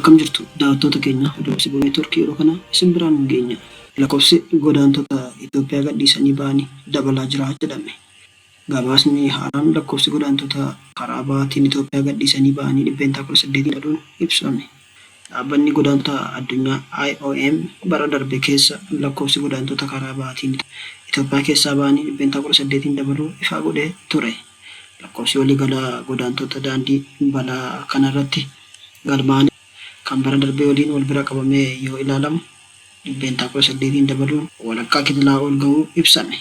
Akkam jirtu daawwattoota keenya, oduu Siboo Neetwoorkii yeroo kana isin biraan geenya. Lakkoofsi godaantota Itoophiyaa gadhiisanii ba'anii dabalaa jira jedhame. Gabaasni haaraan lakkoofsi godaantota karaa bahaatiin Itoophiyaa gadhiisanii ba'anii %18n dabaluun ibsame. Dhaabbanni Godaantota Addunyaa, IOM, bara darbe keessa lakkoofsi godaantota karaa bahaatiin Itoophiyaa keessaa ba'anii %18n dabaluu ifaa godhee ture. Lakkoofsi waliigalaa godaantota daandii balaa kanarratti galmaa'anii kan bara darbee waliin walbira qabamee yoo ilaalamu %18n dabaluun walakkaa kitilaa ol gahuu ibsame.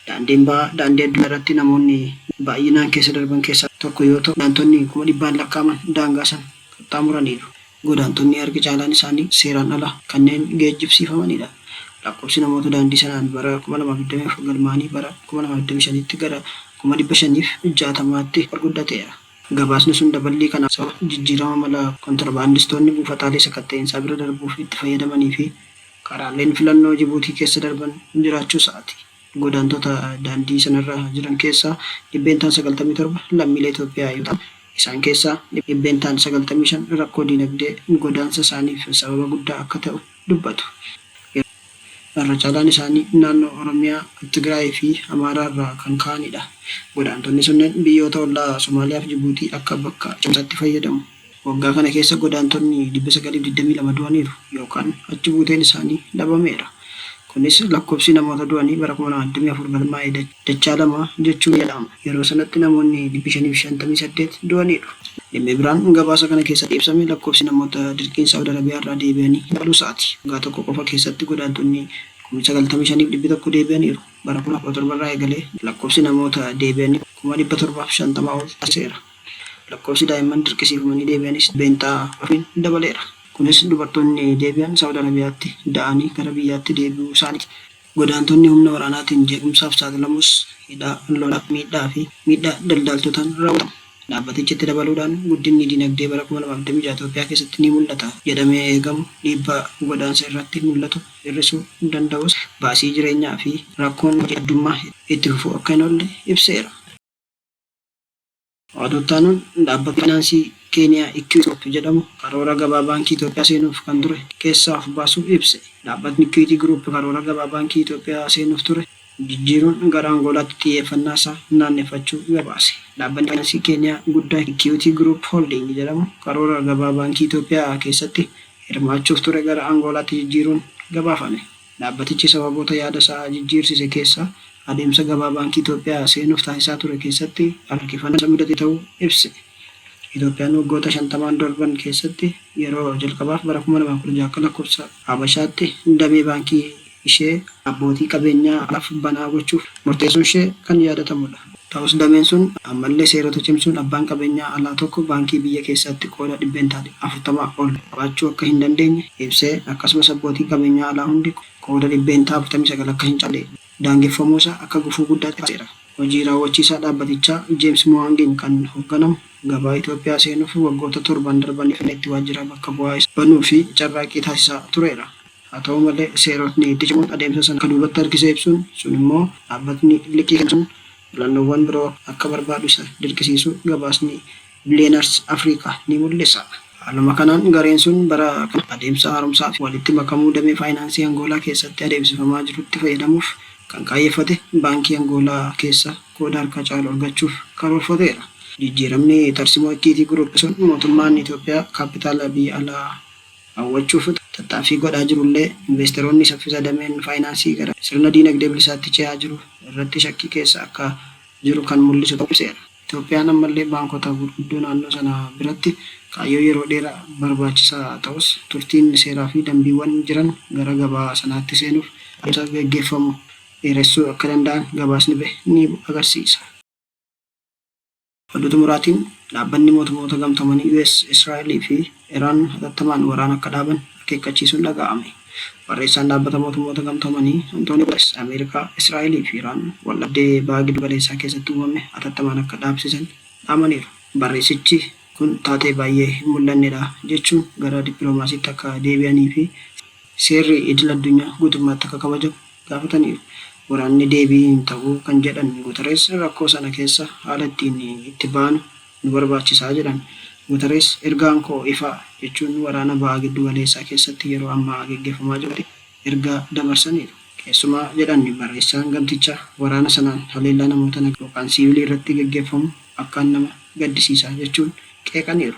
Daandiin bahaa daandii addunyaa irratti namoonni baay'inaan keessa darban keessaa tokko yoo ta'u, godaantonni kuma dhibbaan lakkaa'aman daangaa sana qaxxaamuraniiru. Godaantonni harki caalaan isaanii seeraan ala kanneen geejjibsiifamanidha. Lakkoofsi namoota daandii sanaan bara 2024 galmaa'anii bara 2025tti gara 560,000tti ol guddateera. Gabaasni sun daballii kanaaf sababa jijjiirama mala kontirobaandistoonni buufataalee sakatta'iinsaa bira darbuuf itti fayyadamanii fi karaaleen filannoo Jibuutii keessa darban jiraachuusaati. Godaantota daandii sanarra jiran keessaa %97 lammiilee Itoophiyaa yoo ta'an, isaan keessaa %95 rakkoo diinagdee godaansa isaaniif sababa guddaa akka ta'u dubbatu. Irra caalaan isaanii naannoo Oromiyaa, Tigraay fi Amaaraarraa kan ka'anidha. Godaantonni sunneen biyyoota ollaa Somaaliyaa fi Jibuutii akka bakka ce'umsaatti fayyadamu. Waggaa kana keessa godaantonni 922 du'aniiru yookaan achi buuteen isaanii dhabameera. Kunis lakkoofsi namoota du'anii bara 2024 galmaa'e dachaa lama jechuun ni danda'ama. Yeroo sanatti namoonni 558 du'aniiru. Dhimmi biraan gabaasa kana keessatti ibsame lakkoofsi namoota dirqiin Saa'ud Arabiyaarraa deebi'anii dabaluusaati. Waggaa tokko qofa keessatti godaantonni 95,100 deebi'aniiru. Bara 2017 irraa eegalee lakkoofsi namoota deebi'anii 750,000 ol taasiseera. Lakkoofsi daa'imman dirqisiifamanii deebi'anis %4n dabaleera. Kunis dubartoonni deebi'an Saa'ud Arabiyaatti da'anii gara biyyaatti deebi'uu isaaniiti. Godaantonni humna waraanaatiin jeequmsaaf saaxilamus, hidhaa, lola, miidhaa fi miidhaa daldaaltotaan raawwatamu. Dhaabbatichi itti dabaluudhaan guddinni dinagdee bara 2026 Itoophiyaa keessatti ni mul'ata jedhamee eegamu dhiibbaa godaansa irratti mul'atu hir'isuu danda'us, baasii jireenyaa fi rakkoon hojii dhabdummaa itti fufuu akka hin oolle ibseera. Oduu itti aanuun dhaabbatni faayinaansii Keeniyaa Equity Group jedhamu karoora gabaa baankii Itoophiyaa seenuuf kan ture keessaa of baasuu ibse. Dhaabbatni Equity Group karoora gabaa baankii Itoophiyaa seenuuf ture jijjiiruun gara Angoolaatti xiyyeeffannaasaa naanneffachuu gabaase. Dhaabbanni faayinaansii Keeniyaa guddaa Equity Group Holding jedhamu karoora gabaa baankii Itoophiyaa keessatti hirmaachuuf ture gara Angoolaatti jijjiiruun gabaafame. Dhaabbatichi sababoota yaada isaa jijjiirsise keessaa adeemsa gabaa baankii Itoophiyaa seenuuf taasisaa ture keessatti harkifannaa isa mudate ta'uu ibse. Itoophiyaan waggoota 50n darban keessatti yeroo jalqabaaf bara 2016 akka lakkoofsa Habashaatti damee baankii ishee abbootii qabeenyaa alaaf banaa gochuuf murteessuunshee kan yaadatamudha. Ta'us dameen sun ammallee seerota cimsuun abbaan qabeenyaa alaa tokko baankii biyya keessaatti qooda %40 ol qabaachuu akka hin dandeenye ibsee, akkasumas abbootiin qabeenyaa alaa hundi qooda %49 akka hin caalle daangeffamuusaa akka gufuu guddaatti kaaseera. Hojii raawwachiisaa dhaabbatichaa Jeems Muwaangiin kan hogganamu gabaa Itoophiyaa seenuuf waggoota torban darbaniif itti waajjira bakka bu'aa isaa banuuf carraaqqii taasisaa tureera. Haa ta'u malee, seerotni itti cimuun adeemsa sana akka duubatti harkise ibsuun, sun immoo dhaabbatni liqii kennu sun filannoowwan biroo akka barbaadu isa dirqisiisuu gabaasni Billionaires Africa ni mul'isa. Haaluma kanaan gareen sun bara kana adeemsa haaromsaa fi walitti makamuu damee faayinaansii Angoolaa keessatti adeemsifamaa jirutti fayyadamuuf kan kaayyeffate baankii Angoolaa keessa qooda harka caalu argachuuf karoorfateera. Jijjiiramni tarsimoo Equity Group sun mootummaan Itoophiyaa kaappitaala biyya alaa hawwachuuf tattaaffii godhaa jirullee, inveestaroonni saffisa dameen faayinaansii gara sirna diinagdee bilisaatti ce'aa jiru irratti shakkii keessa akka jiru kan mul'isu ta'uu ibseera. Itoophiyaan ammallee baankota gurguddoo naannoo sanaa biratti kaayyoo yeroo dheeraa barbaachisaa ta'us, turtiin seeraa fi dambiiwwan jiran gara gabaa sanaatti seenuuf adeemsa gaggeeffamu dheeressuu akka danda'an gabaasni bahe ni agarsiisa. Oduu xumuraatiin, Dhaabbanni Mootummoota Gamtoomanii US, Israa'el fi Iraan hatattamaan waraana akka dhaaban akeekkachiisuun dhaga'ame. Barreessaan Dhaabbata Mootummoota Gamtoomanii Antooniyoo Guterees Ameerikaa, Israa'el fi Iraan waldhabdee Baha Giddu Galeessaa keessatti uumame hatattamaan akka dhaabsisan dhaamaniiru. Barreessichi kun taatee baay'ee hin mul'annedha jechuun gara dippilomaasiitti akka deebi'anii fi seerri idil-addunyaa guutummaatti akka kabajamu gaafataniiru. Waraanni deebii hin ta'u kan jedhan Guterees rakkoo sana keessa haala ittiin itti baanu nu barbaachisa jedhan. Gutarees ergaan koo ifa jechuun waraana Baha Giddugaleessaa keessatti yeroo ammaa geggeeffamaa jirutti ergaa dabarsaniiru. Keessumaa jedhan barreessaan gamtichaa waraana sanaan haleellaa namoota nagaa yookaan siivilii irratti geggeeffamu akkaan nama gaddisiisa jechuun qeeqaniiru.